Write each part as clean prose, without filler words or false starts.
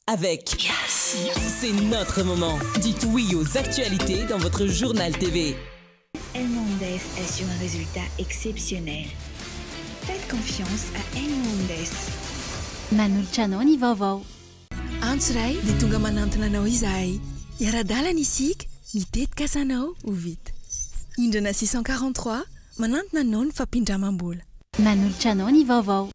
Avec Yes. C'est notre moment. Dites oui aux actualités dans votre journal TV. Elmondes assure un résultat exceptionnel. Faites confiance à Elmondes. Manolotra anao ny vaovao. Antso iray dia tonga manantona anao izahay. Hiara-dalana isika, ny tetikasanao ho vita. Indrana 643, manantona anao ny fampindramam-bola. Manolotra anao ny vaovao.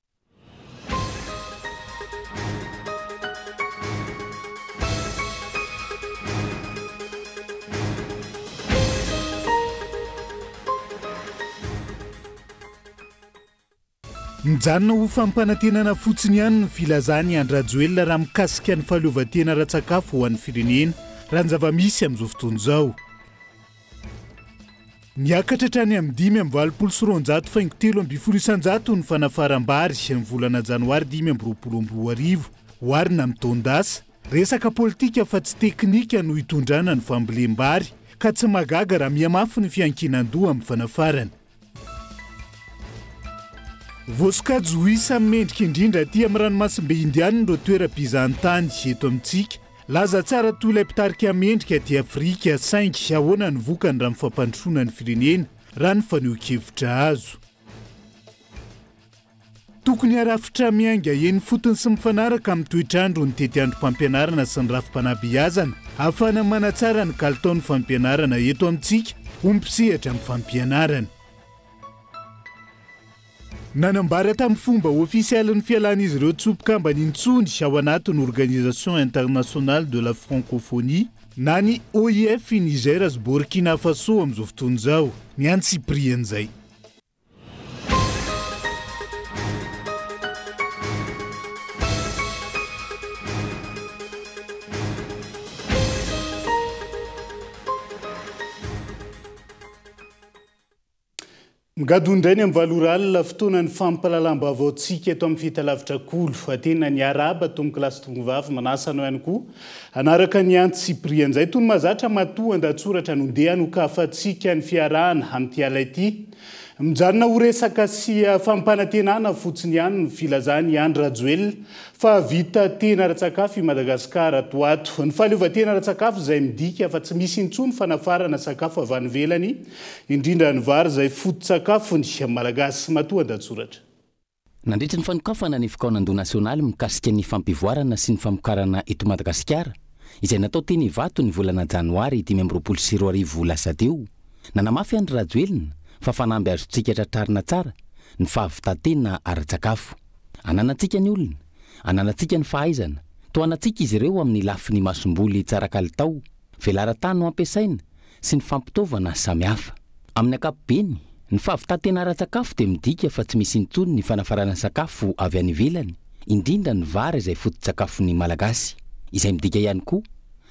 Mijanona ho fampanantenana fotsiny ihany ny filazan'i Andry Rajoelina raha mikasika ny fahaleovantena ara-tsakafo ho an'ny firenena, raha ny zava-misy amin'izao fotoana izao. Niakatra hatrany amin'ny 285 faingo 13% ny fanafaram-bary ny volana janoary 2025, oharina amin'ny taon-dasa. Resaka politika fa tsy teknika no itondrana ny fambolem-bary, ka tsy mahagaga raha mihamafy ny fiankinan-doha amin'ny fanafarana. Voasokajy ho isan'ny mendrika indrindra aty amin'ny ranomasimbe Indianina ireo toeram-pizahantany eto amintsika. Laza tsara toy ilay mpitarika mendrika aty Afrika, saingy ahoana ny vokany raha ny fampandrosoana ny firenena, raha ny fanehoan-kevitra azo. Tokony harafitra miainga eny fotony sy mifanaraka amin'ny toetr'andro ny tetiandrom-pampianarana sy ny rafi-panabeazana ahafahana manatsara ny kalitaon'ny fampianarana eto amintsika ho mpisehatra amin'ny fampianarana. Nanambara tamin'ny fomba ofisialy ny fialan'izy ireo tsy ho mpikambana intsony ao anatin'ny Organisation Internationale de la Francophonie na ny OIF i Niger sy Burkina Faso amin'izao fotoana izao. Ny antsipirian'izay. Migadona indray ny amin'ny valo ora alina, fotoanan'ny fampahalalam-baovaontsika eto amin'ny fahitalavitra Kolo. Tena niarahaba tompokolahy sy tompokovavy, manasa anao ihany koa hanaraka ny antsipirian'izay. Toy ny mahazatra, matoa an-dahatsoratra no ndeha hanokafantsika ny fiarahana amin'ity alina ity. Mijanona ho resaka sy fampanantenana fotsiny ihany ny filazan'i Andry Rajoelina fa hahavita tena ara-tsakafo i Madagasikara ato ho ato. Ny fahaleovantena ara-tsakafo izay midika fa tsy misy intsony fanafarana sakafo avy any ivelany, indrindra ny vary izay foto-tsakafon'ny Malagasy. Matoa an-dahatsoratra. Nandritry ny fanokafana ny fikaonandoha nasionaly mikasika ny fampivoarana sy ny famokarana eto Madagasikara, izay natao teny Ivato ny volana janoary 2025 lasa teo, nanamafy Andry Rajoelina fa fanamby azontsika tratrarina tsara ny fahavitan-tena ara-tsakafo. Ananantsika ny olona, ananantsika ny fahaizana, tohanantsika izy ireo amin'ny lafiny masomboly tsara kalitao, velaran-tany ho ampiasaina sy ny fampitaovana samihafa. Amin'ny ankapobeny, ny fahavitan-tena ara-tsakafo dia midika fa tsy misy intsony ny fanafarana sakafo avy any ivelany, indrindra ny vary izay foto-tsakafon'ny Malagasy, izay midika ihany koa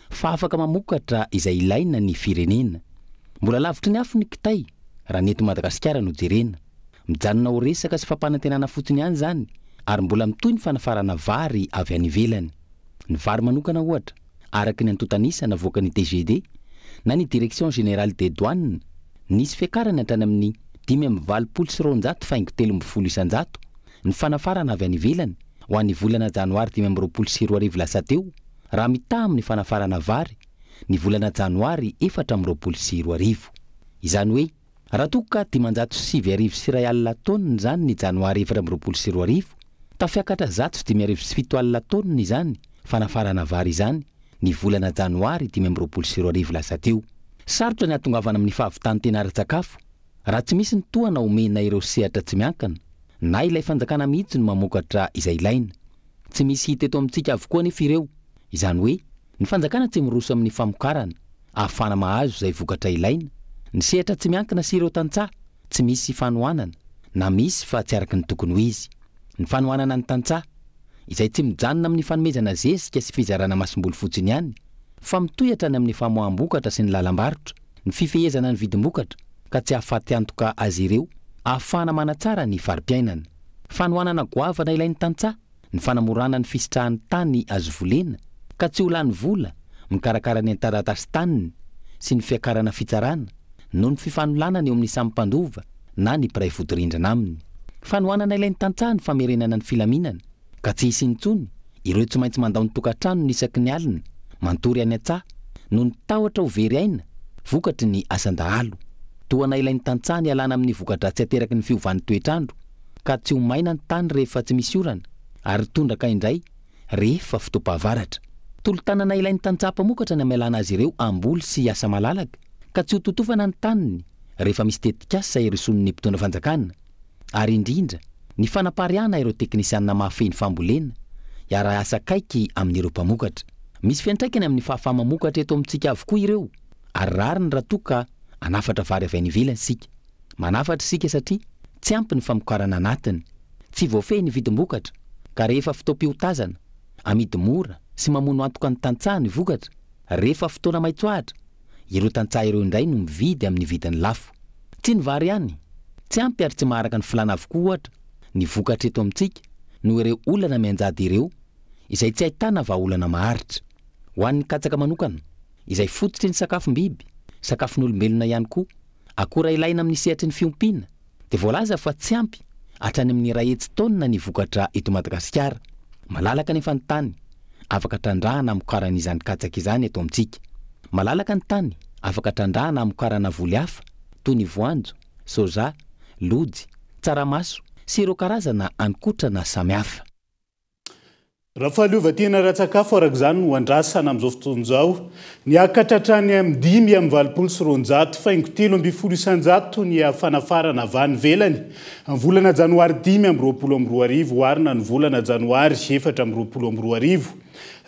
fa afaka mamokatra izay ilaina ny firenena. Mbola lavitry ny afo ny kitay raha ny eto Madagasikara no jerena. Mijanona ho resaka sy fampanantenana fotsiny ihany izany ary mbola mitohy ny fanafarana vary avy any ivelany. Ny vary manokana ohatra, araka ny antontan'isa navoakan'ny DGD na ny Direction Générale des Douanes, nisy fiakarany hatrany amin'ny 285 faingo 13% ny fanafarana avy any ivelany ho an'ny volana janoary 2025 lasa teo raha mitaha amin'ny fanafarana vary ny volana janoary 2024. Izany hoe Raha toa ka 1009 taonina izany ny janoary 2024, tafiakatra 1075 taonina izany fanafarana vary izany ny volana janoary 2025 lasa teo. Sarotra ny hahatongavana amin'ny fahavitan-tena ara-tsakafo raha tsy misy ny tohana omena ireo sehatra tsy miankina na ilay fanjakana mihitsy no mamokatra izay ilaina. Tsy misy hita eto amintsika avokoa anefa ireo, izany hoe Ny fanjakana tsy miroso amin'ny famokarana ahafahana mahazo izay vokatra ilaina, ny sehatra tsy miankina sy ireo tantsaha tsy misy fanohanana na misy fa tsy araka ny tokony ho izy. Ny fanohanana ny tantsaha, izay tsy mijanona amin'ny fanomezana zezika sy fizarana masomboly fotsiny ihany, fa mitohy hatrany amin'ny famoaham-bokatra sy ny lalam-barotra, ny fifehezana ny vidim-bokatra ka tsy hahafaty antoka azy ireo ahafahana manatsara ny fari-piainana. Fanohanana goavana ilain'ny tantsaha. ny fanamorana ny fisitrahany tany azo volena ka tsy ho lany vola mikarakara ny an-taratasin-taniny sy ny fiakarana fitsarana noho ny fifanolanana eo amin'ny samy mpandova na ny mpiray vodirindrina aminy. Fanohanana ilain'ny tantsaha ny famerenana ny filaminana ka tsy hisy intsony. Ireo tsy maintsy mandao ny tokantranony isaky ny alina, mantory any an-tsaha, noho ny tahotra ho very aina, vokatry ny asan-dahalo. Tohana ilain'ny tantsaha ny hialana amin'ny voka-dratsy ateraky ny fiovan'ny toetr'andro, ka tsy ho maina ny tany rehefa tsy misy orana, ary tondraka indray rehefa fotoam-pahavaratra. Tolo-tanana ilain'ny tantsaha mpamokatra ny hamelana azy ireo hamboly sy hiasa malalaka, ka tsy ho totofana ny taniny rehefa misy tetikasa irosoan'ny mpitondra fanjakana. Ary indrindra ny fanapariahana ireo teknisianina mahafehy ny fambolena hiara-hiasa akaiky amin'ireo mpamokatra. Misy fiantraikany amin'ny fahafaha-mamokatra eto amintsika avokoa ireo ary rariny raha toa ka hanafatra vary avy any ivelany isika. Manafatra isika satria tsy ampy ny famokarana anatiny. Tsy voafehy ny vidim-bokatra ka rehefa fotoam-piotazana, amidy mora sy mamono antoka ny tantsaha ny vokatra, rehefa fotoana maitso ahitra, Ireo tantsaha ireo indray no mividy amin'ny vidiny lafo. Tsy ny vary ihany, tsy ampy ary tsy maharaka ny filàna avokoa ohatra ny vokatra eto amintsika noho ireo olana mianjady ireo izay tsy ahitana vahaolana maharitra. Ho an'ny katsaka manokana, izay fototry ny sakafom-biby, sakafon'olombelona ihany koa, akora ilaina amin'ny sehatry ny fiompiana, dia voalaza fa tsy ampy hatrany amin'ny 100 taonina ny vokatra eto Madagasikara. Malalaka anefa ny tany afaka trandrahana hamokarana izany katsaka izany eto amintsika. Malalaka ny tany afaka trandrahana hamokarana voly hafa toy ny voanjo, soja, lojy, tsaramaso sy ireo karazana haninkotrana samihafa. Raha fahaleovantena ara-tsakafo araka izany no andrasana amin'izao fotoana izao, niakatra hatrany amin'ny 285.13% ny fanafarana avy any ivelany ny volana janoary 2025 oharina ny volana janoary 2024.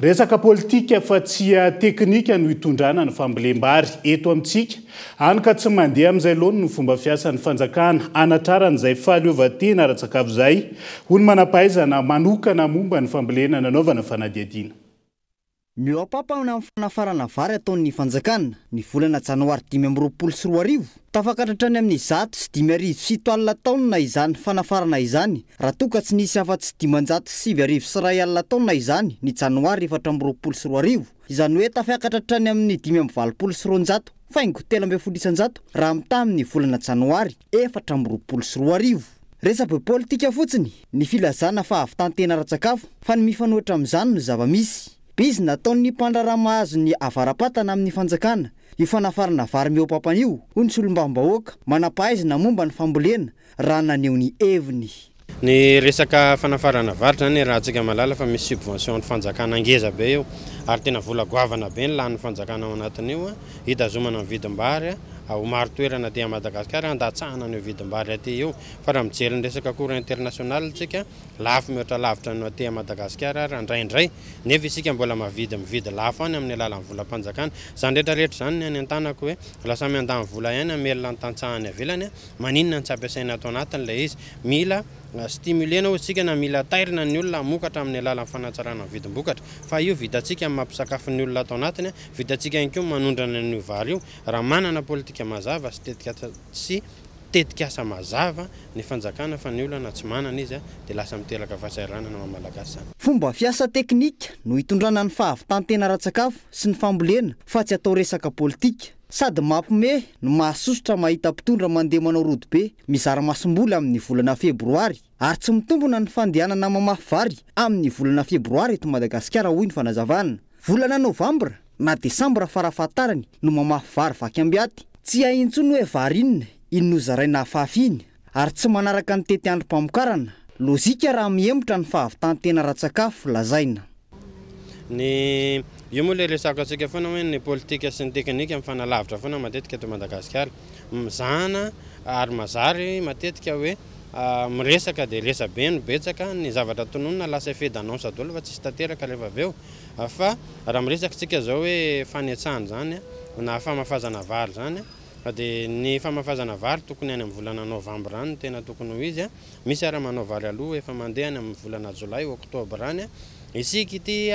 Resaka politika fa tsy teknika no itondrana ny fambolem-bary eto amintsika, hany ka tsy mandeha amin'izay laoniny ny fomba fiasan'ny fanjakana hanatrarana izay fahaleovantena ara-tsakafo izay, hoy ny manam-pahaizana manokana momba ny fambolena nanaovana fanadihadiana. Mihoa-pampana amin'ny fanafarana vary ataon'ny fanjakana ny volana janoary 2025. Tafakatra hatrany amin'ny 705 taonina izany fanafarana izany raha toa ka tsy nisy afa-tsy 509 taonina izany ny janoary 2024. Izany hoe tafiakatra hatrany amin'ny 285.13% raha mitaha amin'ny volana janoary 2024. Resabe politika fotsiny ny filazana fa hahavitan-tena ara-tsakafo fa ny mifanohitra amin'izany no zava-misy. Bizina ataon'ny mpandraharaha mahazo ny avara-patana amin'ny fanjakana io fanafarana vary mihoa-pampana io, hoy ny solombavambahoaka manam-pahaizana momba ny fambolena raha naneho ny heviny. Ny resaka fanafarana vary izany iarahantsika mahalala fa misy subvention ny fanjakana ngeza be io ary tena vola goavana be ny lanin'ny fanjakana ao anatin'io hitazomana ny vidim-bary ho maro toerana aty Madagasikara handatsahana an'io vidim-bary aty io fa raha mijery ny resaka cours international tsika lafo mihoatra lavitra no aty Madagasikara ary indraindray nefa isika mbola mavidy mividy lafo any amin'ny alalan'ny volam-panjakana. Izany rehetra rehetra izany ny any an-tanako hoe lasa miandany vola ihany hamelona ny tantsaha any ivelany, maninona no tsy ampiasaina ato anatiny ilay izy? Mila stimuler-na hoy isika na mila tairina ny olona hamokatra amin'ny alalan'ny fanatsarana ny vidim-bokatra fa io vitantsika ny mampisakafo ny olona ato anatiny, vitantsika ihany koa ny manondrana an'io vary io raha manana politika mazava sy tetikasa sy tetikasa mazava ny fanjakana fa ny olana tsy manana izy dia lasa miteraka fahasahiranana ho an'ny Malagasy izany. Fomba fiasa teknika no hitondrana ny fahavitan-tena ara-tsakafo sy ny fambolena fa tsy atao resaka politika. Sady mampiomehy no mahasosotra mahita mpitondra mandeha manao rodobe mizara masomboly amin'ny volana febroary ary tsy mitombina ny fandehanana mamafy vary amin'ny volana febroary eto Madagasikara hoy ny fanazavana. Volana novambra na desambra farafahatarany no mamafy vary vaky ambiaty. Tsy hay intsony hoe vary inona iny nozaraina afafy iny ary tsy manaraka ny tetiandrom-pamokarana. Lojika raha mihemotra ny fahavitan-tena ara-tsakafo lazaina. Ny, io moa ilay resako antsika foana hoe ny politika sy ny teknika mifanalavitra foana matetika eto Madagasikara. Mizana ary mazary matetika hoe miresaka dia resabe no betsaka, ny zavatra tononina lasa effet d'annonce daholo fa tsisy tanteraka rehefa avy eo. Fa raha miresaka isika izao hoe fanetsana izany na famafazana vary izany dia ny famafazana vary tokony any amin'ny volana novambra any no tena tokony ho izy. Misy ary manao vary aloha efa mandeha any amin'ny volana jolay, oktobra any. Isika ity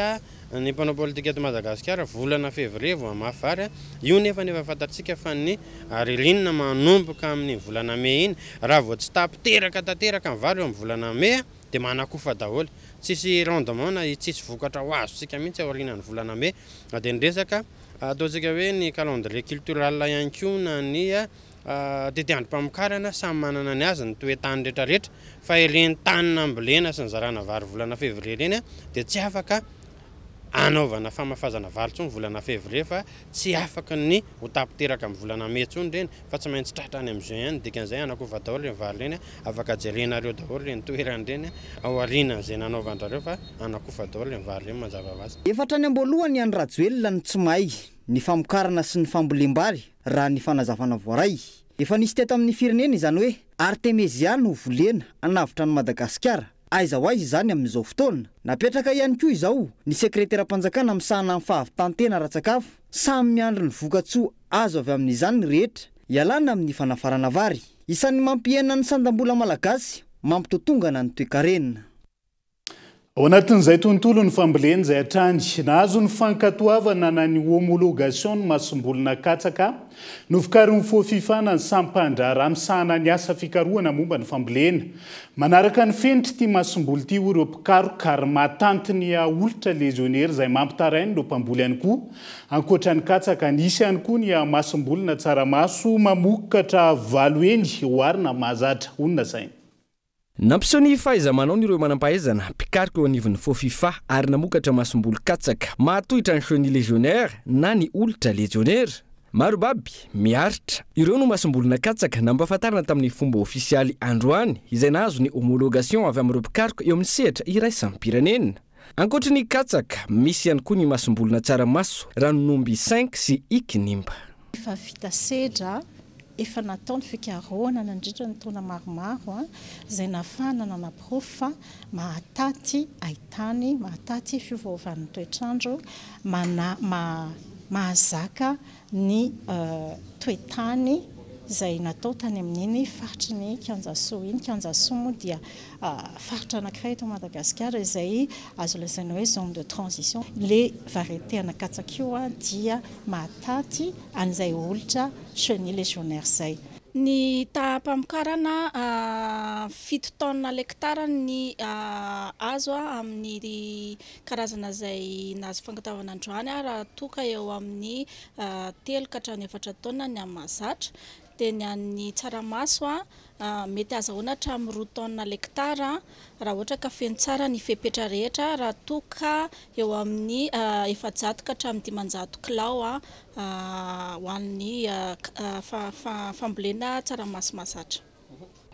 ny mpanao politika eto Madagasikara volana fevrier vao hamafy vary. Io nefa efa fantatsika fa ny ririnina manomboka amin'ny volana mey iny. Raha vao tsy tapiteraka tanteraka ny vary eo amin'ny volana mey dia manakofa daholo. Tsisy rendement na tsisy vokatra ho azontsika mihitsy aorianan'ny volana mey. Dia ny resaka ataontsika hoe ny calendrier cultural ihany koa na ny. Tetiandrom-pamokarana samy manana ny azy ny toe-tany rehetrarehetra fa ireny tany nambolena sy nizarana vary volana février ireny dia tsy afaka anaovana famafazana vary intsony volana février fa tsy afaka ny ho tapiteraka amin'ny volana mey intsony ireny fa tsy maintsy tratra any amin'ny juin any. Dikan'izay anakofa daholo ireny vary ireny, afaka jerenareo daholo ireny toerana ireny ao aorianan'izay nanaovan-drareo fa anakofa daholo ireny vary ireny mazava ho azy. Efa hatrany am-boalohany i Andry Rajoelina no tsy mahay ny famokarana sy ny fambolem-bary raha ny fanazavana voaray. Efa nisy teto amin'ny firenena izany hoe Artemezia no volena hanavotra an'i Madagasikara. Aiza ho aiza izany amin'izao fotoana? Napetraka ihany koa izao ny sekreteram-panjakana misahana ny fahavitan-tena ara-tsakafo. Samy miandry ny vokatsoa azo avy amin'izany ny rehetra, ialana amin'ny fanafarana vary. Isan'ny mampihena ny sandam-bola malagasy, mampitotongana ny toekarena. Ao anatin'izay tontolon'ny fambolena izay hatrany, nahazo ny fankatoavana na ny homologation ny masombolina katsaka novokarin'ny Fofifa na ny sampan-draharaha misahana ny asa fikarohana momba ny fambolena. Manaraka ny fenitra ity masomboly ity hoy ireo mpikaroka ary mahatanty ny olitra lezionera izay mampitaraina ireo mpamboly ihany koa. Ankoatra ny katsaka, nisy ihany koa ny masombolina tsaramaso mamokatra valo heny oharina mahazatra, hoy ny nasaina. Nampiseho ny fahaiza-manaony ireo manampahaizana, mpikaroka eo anivon'ny Fofifa ary namokatra masomboly katsaka mahatohitra ny chenille légionnaire na ny olitra lejionera. Marobaby, miaritra. Ireo no masombolina katsaka nampahafantarina tamin'ny fomba ofisialy androany, izay nahazo ny homologation avy amin'ireo mpikaroka eo amin'ny sehatra iraisam-pirenena. Ankoatry ny katsaka, misy ihany koa ny masombolina tsaramaso, ranon'omby cinq sy ikinimba. Efa vita sedra, efa natao ny fikarohana nandritra ny taona maromaro izay nahafahana nanaporofo fa mahataty haitany, mahataty fiovaovan'ny toetr'andro, mahazaka ny toe-tany izay natao tany amin'iny faritry ny Kianjasoa iny. Kianjasoa moa dia faritra anankiray eto Madagasikara izay azo lazaina hoe zone de transition. Ilay variété ana katsaka io dia mahataty an'izay olitra chenille légionnaire izay. Ny taham-pamokarana 7 taonina l'hectare ny azo amin'ny karazana izay nahazo fankatoavana androany raha toa ka eo amin'ny 3 ka hatramin'ny 4 taonina ny amin'ny mahazatra. Dia ny an'ny tsaramaso mety azahoana hatramin'ny 2 taonina l'hectare raha ohatra ka feno tsara ny fepetra rehetra raha toa ka eo amin'ny 400 ka hatramin'ny 500 kilao ho an'ny fambolena tsaramaso mahazatra.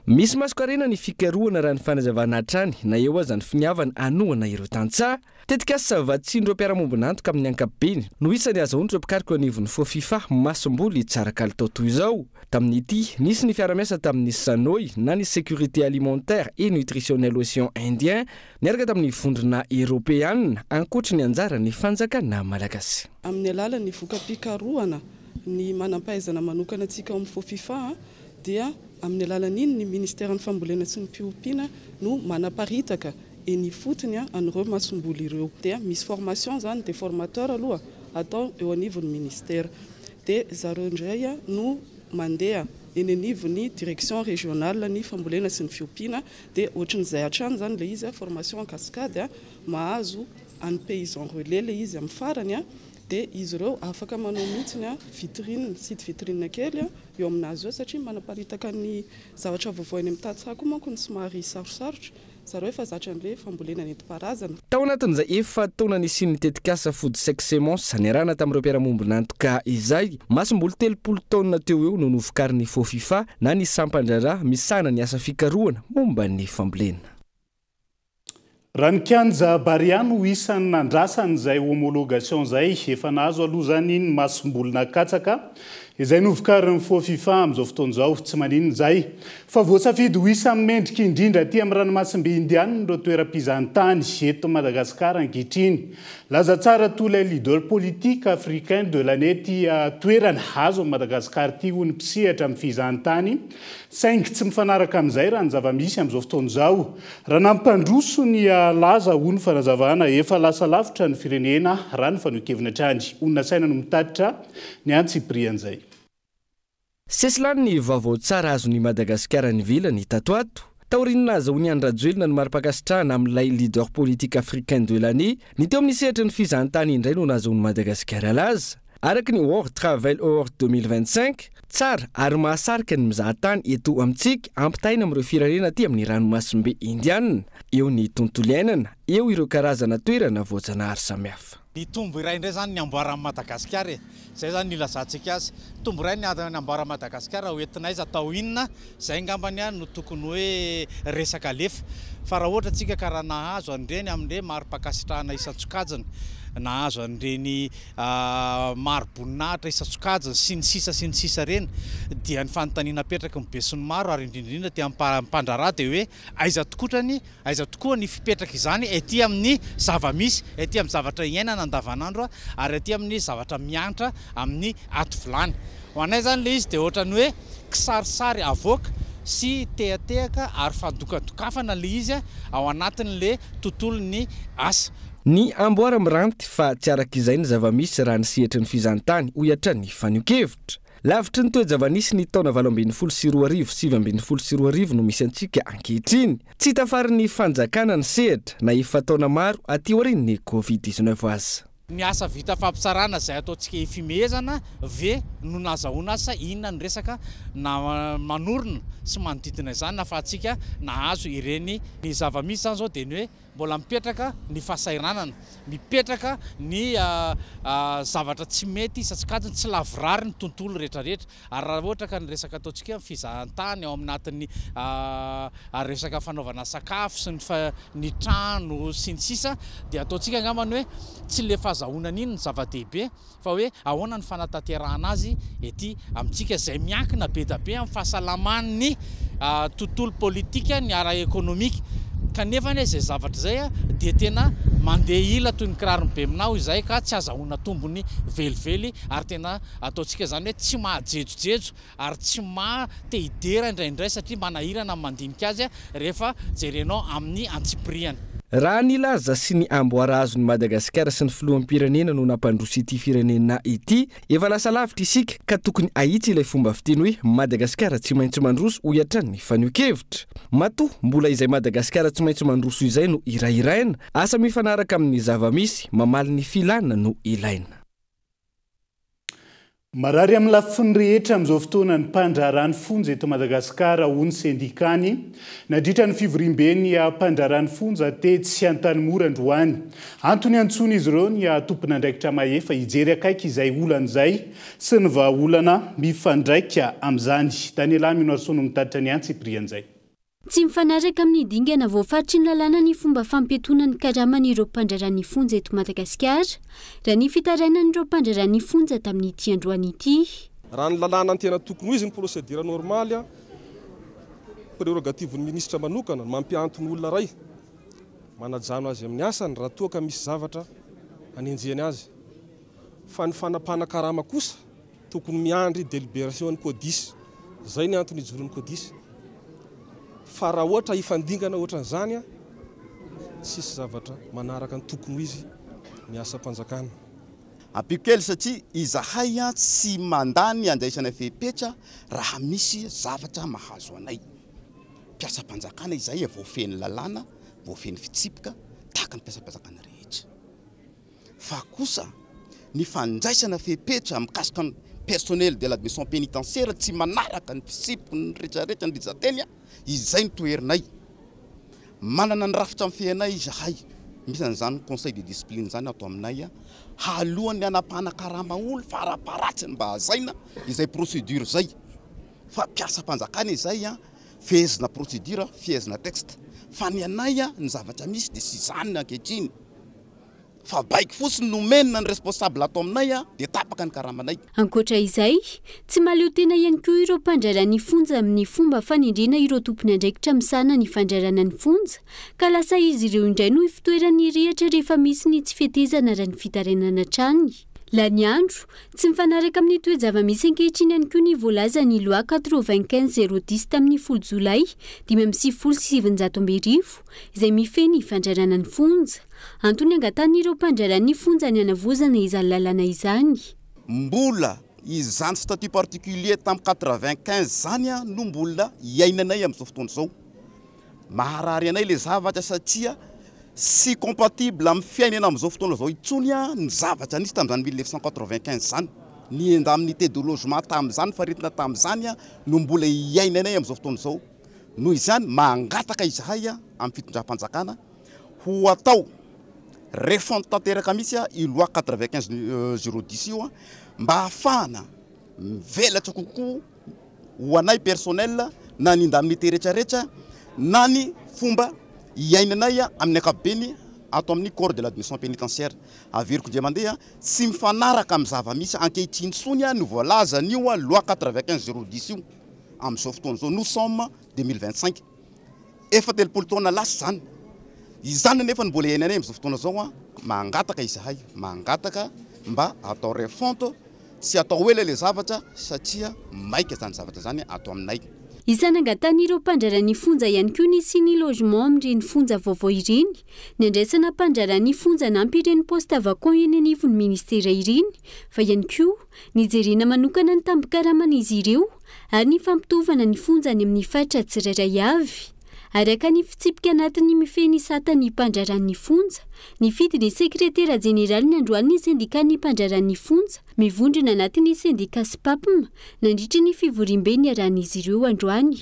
Misy mason-karena ny fikarohana raha ny fanazavana hatrany na eo aza ny finiavana hanohana ireo tantsaha. Tetikasa vatsian'ireo mpiara-mombon'antoka amin'ny ankapobeny no isan'ny azahoan'ireo mpikaroka eo anivon'ny Fofifa masomboly tsara kalitao toy izao. Tamin'ity, nisy ny fiara-miasa tamin'ny Sanoi na ny Sécurité alimentaire et nutritionnelle Océan Indien niaraka tamin'ny vondrona eoropeanina ankoatry ny anjaran'ny fanjakana malagasy. Amin'ny alalan'ny voka-pikarohana ny manam-pahaizana manokana antsika ao amin'ny Fofifa dia amin'ny alalan'iny ny ministeran'ny fambolena sy ny fiompiana no manaparitaka eny ifotony an'ireo masomboly ireo. Dia misy formation zany des formateurs aloha atao eo anivon'ny ministera. Dia zareo indray no mandeha eny anivon'ny direction régionale ny fambolena sy ny fiompiana. Dia ohatran'izay hatrany zany ilay izy, formation en cascade mahazo an'ny paysan relais ilay izy amin'ny farany. Dia izy ireo afaka manao mihitsy ny vitrine, site vitrine kely eo aminazy eo satria manaparitaka ny zavatra vaovao eny amin'ny tantsaha koa manko ny somary sarosarotra. Zareo efa zatra an'ilay fambolena nentim-paharazana. Tao anatin'izay efa taona nisian'ny tetikasa Food Sec Semence niarahana tamin'ireo mpiara-mombon'antoka izay, masomboly 30 taonina teo eo no novokarin'ny Fofifa na ny sampan-draharaha misahana ny asa fikarohana momba ny fambolena. Raha ny kianja Barea no isan'ny nandrasany izay homologation izay, efa nahazo aloha izany ny masombolina katsaka izay novokarin'ny Fofifa amin'izao fotoana izao. Tsy maninona izay fa voasafidy ho isan'ny mendrika indrindra aty amin'ny ranomasimbe Indianina ireo toeram-pizahantany eto Madagasikara ankehitriny. Laza tsara toy ilay leader politique africain de l'année ity toerana azo amin'i Madagasikara ity hoy ny mpisehatra amin'ny fizahantany, saingy tsy mifanaraka amin'izay raha ny zava-misy amin'izao fotoana izao. Raha nampandroso ny laza hoy ny fanazavana, efa lasa lavitra ny firenena raha ny fanehoan-keviny hatrany. Olona saina no mitatitra ny antsipirian'izay. Sesilany ny vaovao tsara azon'i Madagasikara nivelany tato ato. Taorian'ny nahazahoan'i Andry Rajoelina ny mari-pankasitrahana amin'ilay leader politique africain de l'année, ny teo amin'ny sehatry ny fizahantany indray no nahazahoan'i Madagasikara laza. Araka ny World Travel Award 2025, tsara ary mahasarika ny mizahatany eto amintsika ampitahaina amin'ireo firenena aty amin'ny ranomasimbe Indianina. Eo ny tontolo iainana, eo ireo karazana toerana voajanahary samihafa. Ny tombo iray indray izany ny amboaran'i Madagasikara e! Izay izany no ilazantsika azy. Tombo iray ny amboaran'i Madagasikara ho entina aiza atao inona? Izay angambany no tokony hoe resaka alefa. Fa raha ohatra tsika ka raha nahazo an'ireny amin'ireny mari-pankasitrahana isan-tsokajiny, nahazo an'ireny mari-boninahitra isan-tsokajiny sy ny sisa sy ny sisa ireny dia ny fanontaniana apetraky ny besinimaro ary indrindra indrindra aty amin'ny mpandraharaha dia hoe aiza tokotrany, aiza tokoa ny fipetraka izany ety amin'ny zava-misy, ety amin'ny zavatra iainana andavanandro ary aty amin'ny zavatra miantra amin'ny ato vilany. Ho anay izany ilay izy dia ohatran'ny hoe kisarisary avoaka sy tehatehaka ary fandokadokafana ilay izy ao anatin'ilay tontolon'ny asa. Ny amboara miranty fa tsy araka izay ny zava-misy raha ny sehatry ny fizahantany, hoy hatrany ny fanehoan-kevitra. Lavitry ny toe-java-nisy ny taona 2018, 2019 no misy antsika ankehitriny. Tsy tafarin'ny fanjakana ny sehatra na efa taona maro aty aorian'ny Covid 19 aza. Ny asa vita fampitsarana izay ataontsika hifimehezana ve no nazahoana azy sa inona no resaka na manorina sy manodidina izany nahafahantsika nahazo ireny. Ny zava-misy izany izao dia ny hoe mbola mipetraka ny fahasahiranana, mipetraka ny zavatra tsy mety isan-tsokajiny, tsy lavorary ny tontolo rehetrarehetra. Ary raha ohatra ka ny resaka ataontsika hoe fizahantany ao anatin'ny resaka fanaovana sakafo sy ny ny trano sy ny sisa dia ataontsika angambany hoe tsy ilay fahazahoana an'iny no zava-dehibe fa hoe ahoana ny fanatanterahana azy ety amintsika izay miankina be da be amin'ny fahasalaman'ny tontolo politika ny ara-ekonomika kanefa anie izay zavatra izay dia tena mandeha ila toy ny kiraron'ny beminaho izay ka tsy azahoana tombony velively ary tena Ataontsika izany hoe tsy mahajejojejo ary tsy maha te hidera indraindray satria manahirana ny mandinika azy rehefa jerenao amin'ny antsipirihany. Raha ny laza sy ny amboara azon'i Madagasikara sy ny filoham-pirenena no nampandroso ity firenena ity, efa lasa lavitra isika ka tokony ahitsy ilay fomba fiteny hoe Madagasikara tsy maintsy mandroso hoy hatrany ny fanehoan-kevitra. Matoa mbola izay Madagasikara tsy maintsy mandroso izay no hirahiraina, asa mifanaraka amin'ny zava-misy, mamaly ny filàna no ilaina. Marary amin'ny lafiny rehetra amin'izao fotoana ny mpandraharaha ny fonja eto Madagasikara, hoy ny sendikany, nandritra ny fivoriamben'ny mpandraharaha ny fonja tetsy Antanimora androany. Antony iantsoan'izy ireo ny tompon'andraikitra mahefa hijery akaiky izay olana izay sy ny vahaolana mifandraika amin'izany. Daniela Minoarison no mitatitra ny antsipirian'izay. Tsy mifanaraka amin'ny dingana voafaritry ny lalàna ny fomba fampiatoana ny karaman'ireo mpandraharaha ny fonja eto Madagasikara, raha ny fitarainan'ireo mpandraharaha ny fonja tamin'ity androany ity. Raha ny lalàna ny tena tokony ho izy, ny procédure normale, prérogative-n'ny minisitra manokana ny mampianto ny olona iray, manajano azy amin'ny asany raha toa ka misy zavatra anenjehany azy. Fa ny fanapahana karama kosa, Tokony miandry délibération ny Codis. Zay ny antony ijoroan'ny Codis. Fa raha ohatra hifandingana ohatran'izany an, tsisy zavatra manaraka ny tokony ho izy ny asam-panjakana. Ampiako kely satria izahay tsy mandà ny handraisana fepetra raha misy zavatra mahazo anay. Mpiasam-panjakana izahay, voafehin'ny lalàna, voafehin'ny fitsipika tahaka ny mpiasam-panjakana rehetra. fa kosa ny fandraisana fepetra mikasika ny personnel de l'admission pénitentiaire tsy manaraka ny fitsipiky ny retraretra ny rijanteny izay no toherinay. Manana ny rafitra mifehy anay izahay, misy an'izany conseil de discipline izany ato aminay alohan'ny hanapahana karama olo faramparatsiny mba hazaina izay procédure izay fa mpiasam-panjakana izay fehezina procédure, fehezina texte fa ny anay ny zavatra misy dia tsy izany ankehitriny. Fa baiko fotsiny no omena ny responsable ato aminay dia tapaka ny karamanay. Ankoatra izay, tsy mahaleo tena ihany koa ireo mpandraharaha ny fonja amin'ny fomba fanendrena ireo tompon'andraikitra misahana ny fandraharahana ny fonja ka lasa izy ireo indray no ifotoeran'ny rihatra rehefa misy ny tsy fetezana raha ny fitarainana hatrany. Lany andro, tsy mifanaraka amin'ny toe-java-misy ankehitriny ihany koa ny voalazan'ny Loi 95 010 tamin'ny folo jolay 1995 izay mifehy ny fandrarana ny fonja. Antony angatahan'ireo mpandraharaha ny fonja ny hanavaozana izany lalàna izany. Mbola izany statut particulier tamin'ny 95 izany no mbola iainanay amin'izao fotoana izao. Maharary anay ilay zavatra satria. Tsy compatible amin'ny fiainana amin'izao fotoana izao intsony ny zavatra nisy tamin'izany 1995 izany. Ny indemnité de logement tamin'izany faritana tamin'izany no mbola iainanay amin'izao fotoana izao. Noho izany, mangataka izahay amin'ny fitondram-panjakana ho atao refonte tanteraka mihitsy io loi 95 010 io mba hahafahana mivelatra kokoa ho anay personnel na ny indemnité rehetrarehetra na ny fomba iainanay amin'ny ankapobeny ato amin'ny corps de l'administration pénitentiaire. Averiko indray mandeha, tsy mifanaraka amin'ny zava-misy ankehitriny intsony ny voalazan'io loi 95 010 io amin'izao fotoana izao. Nous sommes 2025. Efa 30 taona lasa izany. Izany anefa no mbola iainanay amin'izao fotoana izao. Mangataka izahay, mangataka mba atao refonte, tsy atao ela ilay zavatra satria maika izany zavatra izany ato aminay. Isan'ny angatahan'ireo mpandraharaha ny fonja ihany koa ny hisian'ny logement amin'ireny fonja vaovao ireny, ny handraisana mpandraharaha ny fonja hanampy ireny poste vacant eny anivon'ny ministera ireny, fa ihany koa ny hijerena manokana ny tambin-karaman'izy ireo ary ny fampitovana ny fonja any amin'ny faritra tsirairay avy. Araka ny fitsipika anatin'ny mifehy ny satan'ny mpandraharaha ny fonja, nifidy ny sekretera jeneraliny androany ny sendikan'ny mpandraharaha ny fonja mivondrona anatin'ny sendika Spapm nandritra ny fivoriambe niarahan'izy ireo androany.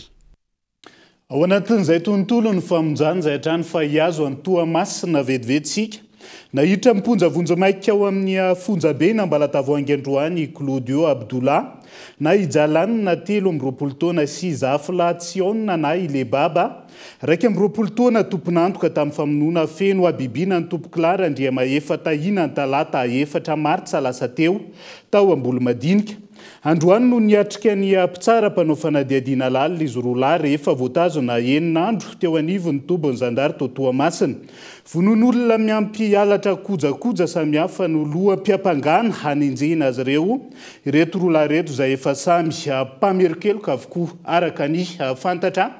Ao anatin'izay tontolo ny famonjana izay hatrany fa hihazo an'i Toamasina vetivety isika. Naiditra am-ponja vonjimaika ao amin'ny fonjaben' Ambalatavoahangy androany i Claudio Abdullah, na i Jalan, 23 taona, sy Zafla Tsiona na i Lebaba, 21 taona, tompon'antoka tamin'ny famonoana feno habibiana an'i Tompokolahy Randriamahefa Tahiana ny talata 4 martsa lasa teo, tao Ambolomadinika. Androany no niatrika ny mpitsara mpanao fanadihadiana lalina izy roa lahy rehefa voatazona enina andro teo anivon'ny tobin'ny zandary tao Toamasina. Vonoan'olona miampy halatra kojakoja samihafa no loham-piampangana hanenjehina azy ireo. Ireto roa lahy ireto izay efa samy mpamerin-keloka avokoa araka ny fantatra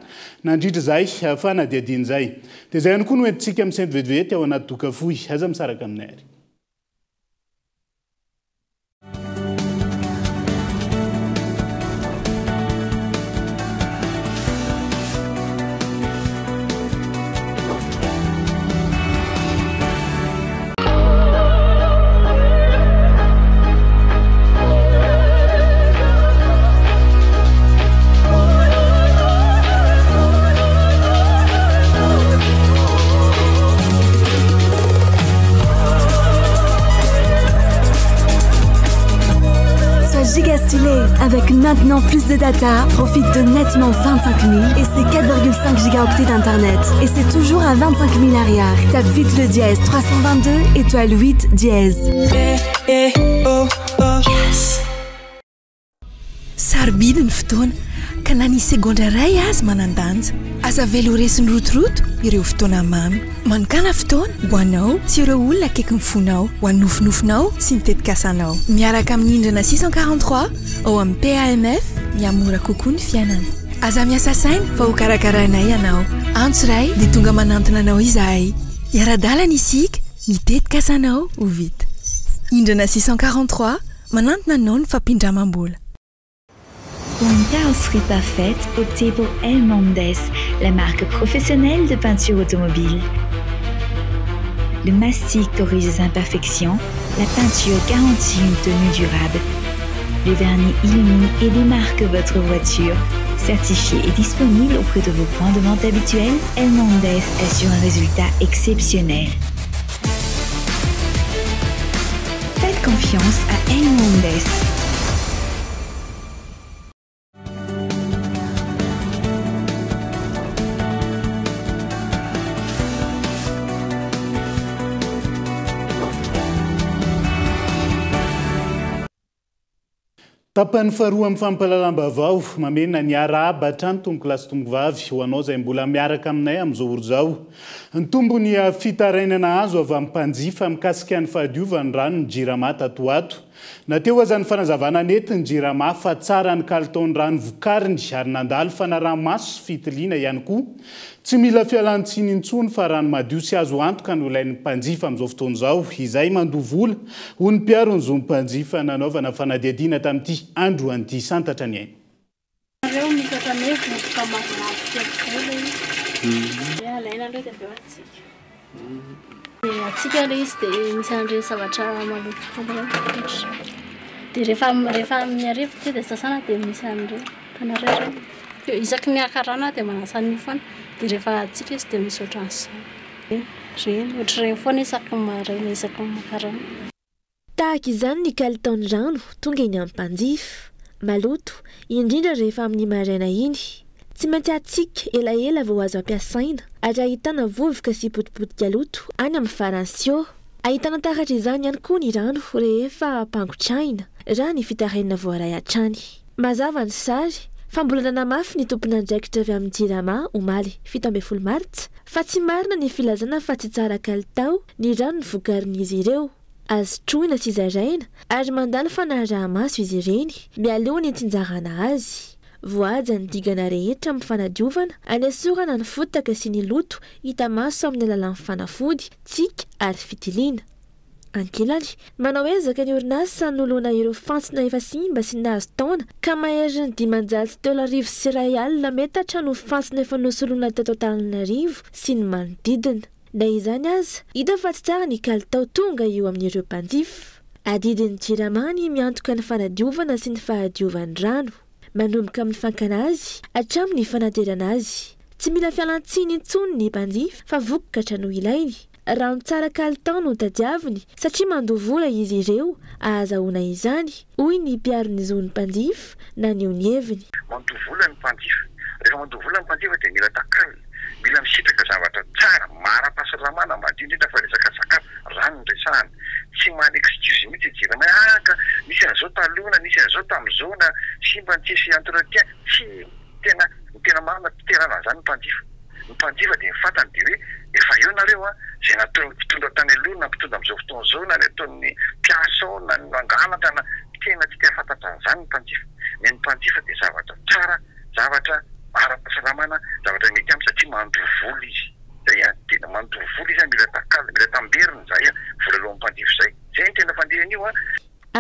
nandritra izay fanadihadiana izay. Dia izay ihany koa no entintsika misento vetivety ao anaty doka fohy. Aza misaraka aminay ary. Sois giga stylé avec maintenant plus de data. Profite de nettement 25 000 et ses 4,5 gigaoctets d'internet. Et c'est toujours à 25 000 arrière. Tape vite le dièse 322 étoile 8 dièse. Eh, oh, oh. Yes. Sarobidy ny fotoana, ka na ny segondra iray aza manan-danja. Aza avela ho resin'ny rotoroto ireo fotoana mamy. Manokàna fotoana ho anao sy ireo olona akaikin'ny fonao, ho an'ny nofinofinao sy ny tetikasanao. Miaraka amin'ny Indrana 643 ao amin'ny PAMF, mihamora kokoa ny fiainana. Aza miasa saina fa ho karakarainay ianao. Antso iray dia tonga manantona anao izahay. Hiara-dalana isika, ny tetikasanao ho vita. Indrana 643. Manantona anao ny fampindramam-bola. Pour une carrosserie parfaite, optez pour Elmondes, la marque professionnelle de peinture automobile. Le mastic corrige les imperfections, la peinture garantit une tenue durable. Le vernis illumine et démarque votre voiture. Certifié et disponible auprès de vos points de vente habituels, Elmondes assure un résultat exceptionnel. Faites confiance à Elmondes. Tapany faharoa amin'ny fampahalalam-baovao, mamena ny arahaba hatrany tompokolahy sy tompokovavy ho anao izay mbola miaraka aminay amin'izao ora izao. Nitombo ny fitarainana azo avy amin'ny mpanjifa mikasika ny fahadiovan'ny ranon'ny Jirama tato ho ato. Na teo aza ny fanazavana nentin'ny Jirama fa tsara ny kalitaon'ny rano vokariny ary nandalo fanaraha-maso sy fitiliana ihany koa, Tsy mila fialan-tsiny intsony fa rano madio sy azo antoka no ilain'ny mpanjifa amin'izao fotoana izao, izay mandoa vola, hoy ny mpiaro ny zon'ny mpanjifa nanaovana fanadihadiana tamin'ity androany ity. Santatra ny aina. Nareo misy ohatran'ny hoe vovoka mavomavo kely izay ilay izy. Dia alaina aloha dia avy eo atsika. Dia hatsiaka ilay izy dia misy an'ireny zavatra maloto foana ireny. Dia rehefa rehefa amin'ny hariva tonga dia sasana dia misy an'ireny. Hitanareo ireny? Dia isaky ny haka rano aho dia manasa an'io foana. Dia rehefa hatsiaka izy dia misy ohatran'izany. Ireny, ohatr'ireny foana isaky ny maraina isaky ny maka rano. Tahaka izany ny kalitaon'ny rano tonga eny amin'ny mpanjifa. Maloto, indrindra rehefa amin'ny maraina iny. Tsy maintsy hatsiaka elaela vao azo ampiasaina ary ahitana vovoka sy potipotika loto any amin'ny farany sio. Ahitana taratra izany ihany koa ny rano rehefa ampangotrahina, raha ny fitarainana voaray hatrany. Mazava ny sary, fa mbola nanamafy ny tompon'andraikitra avy amin'ny Jirama omaly 17 martsa fa tsy marina ny filazana fa tsy tsara kalitao ny rano novokarin'izy ireo. Azo trohina sy zaraina ary mandalo fanaraha-maso izy ireny mialoha ny hitsinjarana azy. Voahaja ny dingana rehetra amin'ny fanadiovana, anesorana ny fotaka sy ny loto hita maso amin'ny alalan'ny fanafody, tsika ary fitiliana. Ankilany, manao ezaka ny orinasa hanoloana ireo fantsona efa simba sy nahazo taona ka maherin'ny 21 500 metatra no fantsona efa nosoloina teto Antananarivo sy ny manodidina. Na izany aza, hita fa tsy tsara ny kalitao tonga eo amin'ireo mpanjifa. Adidin'ny Jirama ny miantoka ny fanadiovana sy ny fahadiovan'ny rano, manomboka amin'ny fankana azy hatramin'ny fanaterana azy. Tsy mila fialan-tsiny intsony ny mpanjifa fa vokatra no ilainy. Rano tsara kalitao no tadiaviny satria mandoa vola izy ireo ahazahoana izany, hoy ny mpiaro ny zon'ny mpanjifa naneho ny heviny. Mandoa vola ny mpanjifa. Rehefa mandoa vola ny mpanjifa dia mila takalony. Mila misitraka zavatra tsara, mara-pahasalamana, madio indrindra fa resaka sakafo, rano no resahana. Tsy man excuse mihitsy i Jirama hoe ah ka nisy an'izao taloha na nisy an'izao tamin'izao na simba ny tsisy entretien. Tsy tena, ny tena marina tsy te-hanana an'izany ny mpanjifa. Ny mpanjifa dia ny fantany dia hoe efa eo nareo an, izay nataon'ny mpitondra tany aloha na mpitondra amin'izao fotoana izao na ny ataon'ny mpiasa ao na ny nangalatra na, tena tsy te-hahafantatra an'izany ny mpanjifa. Ny an'ny mpanjifa dia zavatra tsara. zavatra ara-pahasalamana, zavatra mety aminy satria mandoa vola izy. Zay an, tena mandoa vola izy an, mila takalo, mila tamberina zay an, vola aloan'ny mpanjifa zay. Zay no tena fandehan'io an.